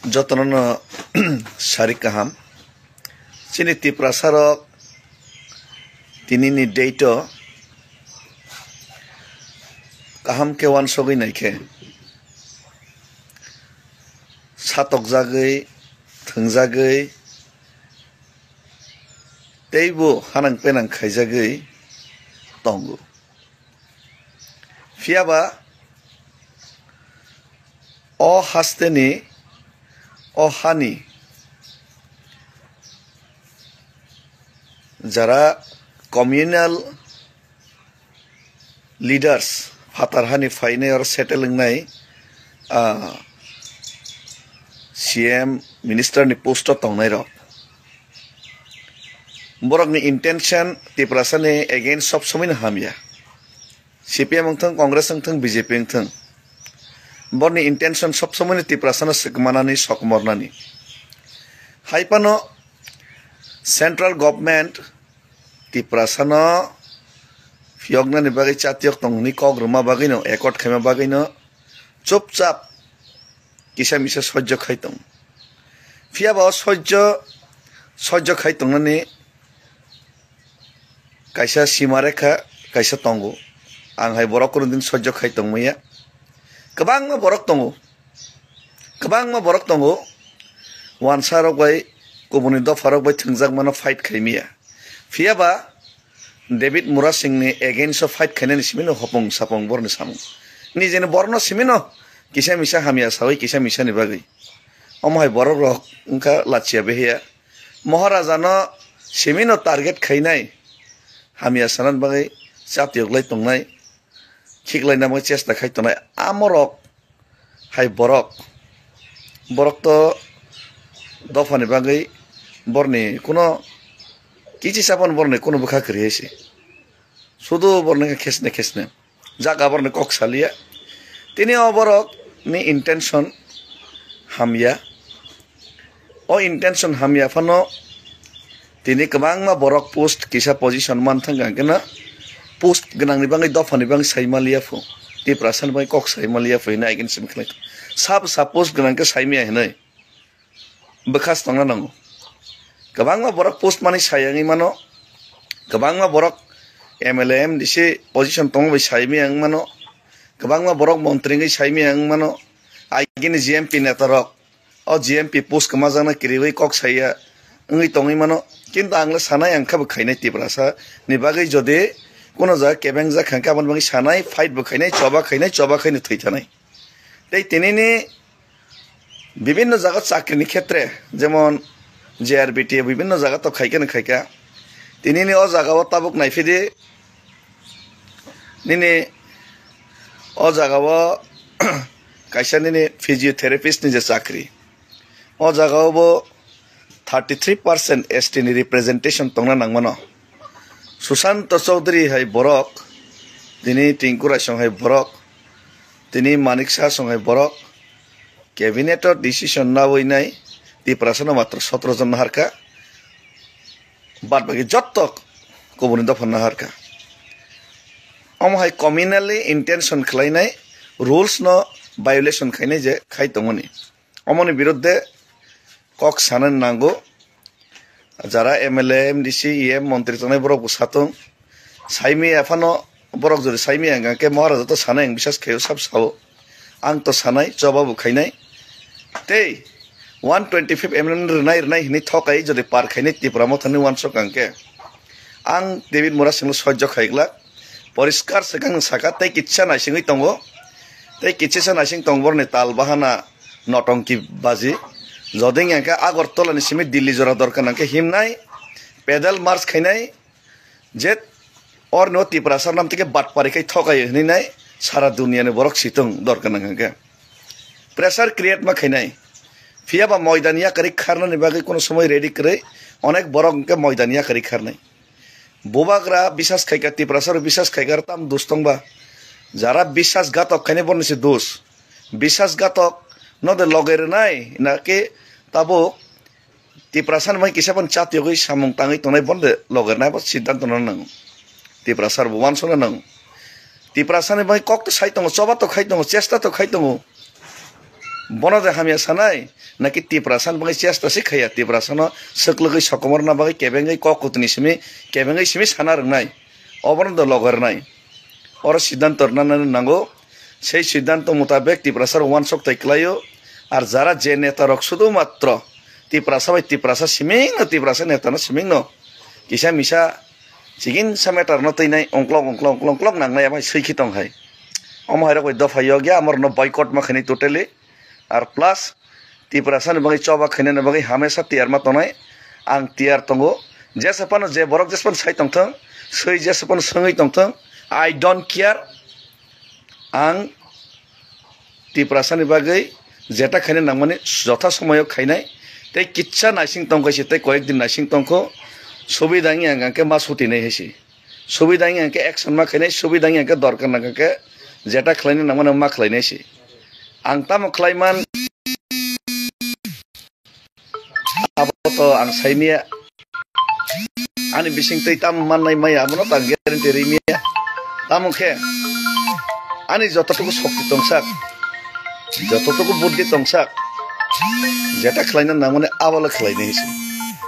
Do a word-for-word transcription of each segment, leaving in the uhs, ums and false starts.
Jotono no sari kaham. Chini Tiprasa rok tini ni date o kaham khe uansugwi naikhe, satokjagwi, thwngjagwi, teibo hanang penang khaijagwi tongo. Phiya ba o hasteni, o hani jara communal leaders, phatar hani phainai oro settle wngnai, ah, C M minister ni post o tongnai rok, borok ni intention Tiprasa ni against sob somoi no hamya. C P M wngthung, Congress wngthung, B J P wngthung, borni intention sob somoi no Tiprasa no swkmanani, sokmornani. Hai phano central government Tiprasa no phiyoknani bagwi, chatiyok tong hwnwi kok rwma bagwi no, accord khaima bagwi no chupchap kisa misa sojjo khai tong. Phiya ba o sojjo, sojjo khai tongnani kaisa sima rekha kaisa tongo. Ang hai borok kunu din sojjo khai tongmaya. Kwbangma borok tongo, kwbangma borok tongo, wansa rok bai, kubuni dopha rok bai thwngjak mano fight khaimaya. Phiya ba David Murasing ni against o fight khainani simi no hopong sapong borni samung. Nijeni borno simi no kisa misa hamya sawi kisa misa ni bagwi. Omo hai borok rok wngkha lachiya behiya. Maharaja no simi no target khainai, hamya sanani bagwi chatiyok lai tongnai, khiklai na bagwi chesta khai tongnai. Amorok hai borok, borok to dophani bagwi borni kuno kichi sapan borni kuno bwkha kwrwi hai se. Sudu borni khe khesne khesne. Jaga borni kok saliya. Tini o borok ni intention hamya. O intention hamya phano tini kwbangma borok post kisa position man thang khe na post gwnang ni bagwi dopha ni bagwi sai maliya phu. Tiprasa ni bagwi kok sai maliya phu hwnwi against se khlai. Sab sab post gwnang khe sai maya hwnwi bwkha se tongna nango. Kwbangma borok post manwi sai wngwi mano. Kwbangma borok M L A, M D C position tongma bai sai maya wng mano. Kwbangma borok montri wngwi sai maya wng mano. Agini G M P neta rok o G M P post kwmajakna kiriwi kok saiya wngwi tongwi mano. Kintu ang le sanai ang kha bo khainai Tiprasa ni bagwi jodi kuno jaga kebeng jak kha khe aboni bagwi sanai fight bo khainai, choba khainai, choba khaino thwi thanai. Tei tini ni bibinno jaga chakri ni khetre jemon J R B T bibinno jaga to khaikha no khaikha. Tini ni o jaga o tabuk naiphi di nini o jaga o kaisa nini physiotherapist ni je chakri, o jaga o bo thirty three percent S T ni representation tongna nangmano. Sushanta Chaudhary hai borok, tini Tinku Raisong hai borok, tini Manik Saha song hai borok, cabinet o decision nawi nai Tiprasa no matro sotro jon naharkha. Bad baki jotto kubuni dopha naharkha. Omo hai communally intention khlainai, rules no violation khainai je khai tongmani. Omoni biruddhe kok sana nango. Jara M L A, M D C, E M, montri tongnai borok bo satung. Saimaya phano borok jodi saimaya hwnkha khe Maharaja to sanai ang bisas khaio sab sao. Ang to sanai, choba bo khainai. Tei one twenty-five amendment rwnai rwnai hinwi thokai jodi par khainai Tipra Motha ni uansuk ang khe. Ang David Murasingno sojjo khaiglak. Poriskar swkang saka tei kitsa naisingwi tongo. Tei kitsa naising tong borni tal bahana notongki baji. Jodi ang khe Agartala ni simi Delhi jora dorkar nang khe himnai. Pedal march khainai. Je orno Tiprasa nam tike batpari khai thokai hwnwi nai sara duniya ni borok situng dorkar nang khe. Pressure create ma khainai. Phiya ba moidan yakarwi kharnani bagwi kuno somoi ready kwrwi onek borok hwnkhe moidan yakarwi kharnai. Bubagra bisas khaikha, Tiprasa rok bisas khaikha, tam dus tongba. Jara bisas gatok khainai borni se dus. Bisas gatok no de loge rwnai na khe tabuk Tiprasa ni bai kisa phano chatiyogwi samung tangwi tongnai bono de loge rwnai bo siddhanto no nango. Tiprasa rok bo uansukna nango. Tiprasa ni bai kok to sai tongo, choba to khai tongo, chesta to khai tongo. Bono de hamya sanai, naki Tiprasa ni bagwi chesta se khaiya, Tiprasa no swklwgwi sokomorna bagwi kebengwi kok kutuni simi, kebengwi simi sana rwngnai, obono de logar nai. Oro siddhanto rwna nango, sei siddhanto mutabek Tiprasa rok uansuk tai kwlaio, ar jara je neta rok sudu matro Tiprasa bai Tiprasa siming no, Tiprasa neta no siming no, kisa misa chigin sa matter no twi nai ongklok, ongklok, ongklok, ongklok nang nai, abo hai swi khe tong hai. Omo hai rok bai dopha yok ya, amor no boycott ma khainai totally. Ar plus Tiprasa ni bagwi choba khainani bagwi hamesa tiyar ma tongnai. Ang tiyar tongo. Jesa phano je borok jesa phano sai tongthung, swi jesa phano swngwi tongthung, I don't care. Ang Tiprasa ni bagwi jeta khaina nangmani jotha somoyo khainai. Tei kitsa naising tongkhaise, tei koyek din naising tongkho. Subida wngya hwnkhe ma sutinai haise. Subida wngya hwnkhe action ma khainai, subida wngya hwnkhe dorkar nangkha khe jeta khlaina nangmani ma khlainai se. Ang tamo khlaiman, abo to ang saimaya. Ani bising twi tamo mannai maya, abono to ang guarantee rimaya. Tamo khe ani jototuku shokti tongsak, jototuku buddhi tongsak, jeta khlaina nangmani abole khlainai se.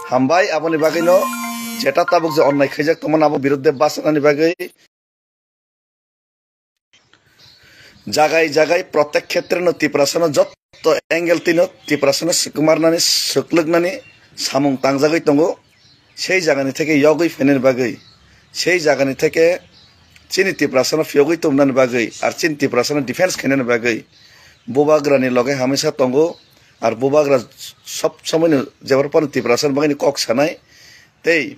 Hambai, aboni bagwino jeta tabuk je onnai khaijak tongmani abo biruddhe bachanani bagwi jagai jagai protek khetre no Tiprasa no jotto angle twi no Tiprasa no swkmarnani, swklwknani samung tangjagwi tongo. Sei jagani theke yogwi phainani bagwi, sei jagani theke chini Tiprasa no phiyogwi tongmani bagwi, ar chini Tiprasa no defense khainani bagwi bubagra ni loge hamisa tongo. Ar bubagra sob somoi no jebra phano Tiprasa ni bagwi ni kok sanai tei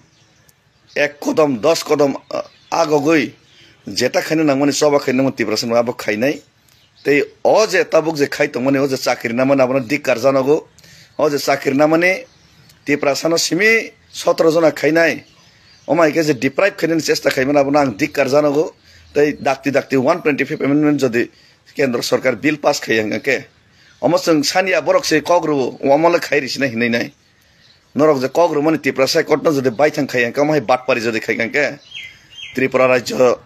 ek kodom, dos kodom, ah, agogwi jeta khaina nangmani, choba khaina nangmani Tiprasa no abo khainai. Tei o je tabuk je khai tongmani, o je chakri namani abono dikkar janogo. O je chakri namani Tiprasa no simi sotoro jona khainai. Omo hai khe je deprive khainani chesta khaimani abono ang dikkar janogo. Tei dakti dakti one twenty five amendment jodi kendro sorkar bill pass khai hwnkhe, omo chwng saniya borok se kok rwo, omo le khai risina hinwi nai. Norok je kok rwmani Tiprasa High Court no jodi baithang khai hwnkhe, omo hai batpari jodi khai hwnkhe, Tripura rajyo